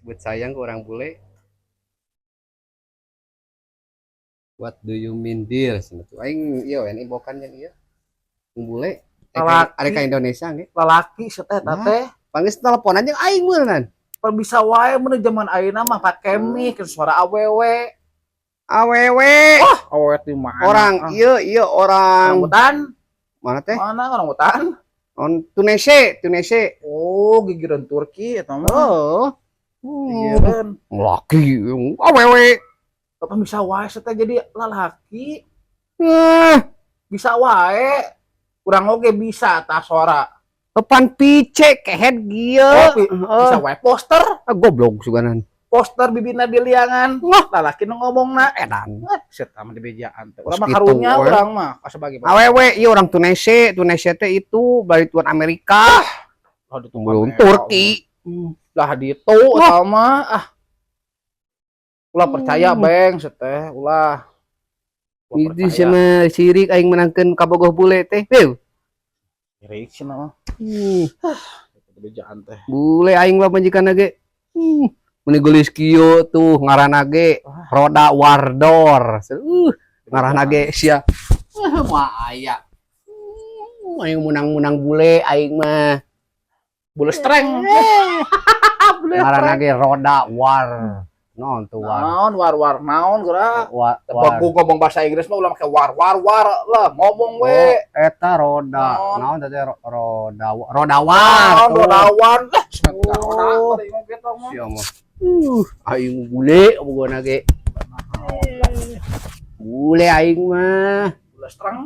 Disebut sayang ke orang bule. What do you mean, dear? Cenah tuh. Aing ieu we inbokan yang ieu. Yang bule. Eh, Lalaki. Ada ka Indonesia ge. Lalaki seteh Nah. teh. Panggil telepon aja aing meureun. Pan bisa wae mun zaman ayeuna mah pake mic suara awewe. Awewe. Awewe di mana? Orang Ah, ieu ieu orang hutan. Mana teh? Mana orang hutan? On Tunisia, Tunisia. Oh, gigireun Turki eta mah. Oh. Gigireun. Laki awewe. Apa bisa wae seteh jadi lalaki? Eh, Bisa wae. Urang oge bisa tah suara. Depan pice kehed gieu. Oh, bisa wae poster, Ah, goblok suganan. Poster bibina di liangan. Wah. Lalaki nu ngomongna. Edan. Eh, set mah di bejaan teh. Urang mah Gitu, karunya we. Urang mah sebagai Awewe ieu orang Tunisia, Tunisia teh itu bari tuan Amerika, Lah ditu belum mah, Turki. Lah ditu eta mah ah. Ulah percaya beng seteh, ulah. Ulah Itu percaya. Sama sirik aing menangkeun kabogoh bule teh. Beuh. Sirik sih mah. Bejaan teh. Bule aing mah majikan ge. Meni geulis kieu tuh ngaranna ge Roda Wardor. Ngaranna ge sia. Mah aya. Aing menang-menang bule aing mah. Bule streng. Bule Ngaranna ge Roda War. Non tuh war. Naon war war naon geura. War. War. Bagu ngomong bahasa Inggris mah ulah make war war war lah ngomong Oh, we. eta roda. Naon? Naon teh roda roda war. Naon Tuh. rodawan lah. Oh. Sia mah. Aing bule pokona ge. Bule aing mah. Bule streng.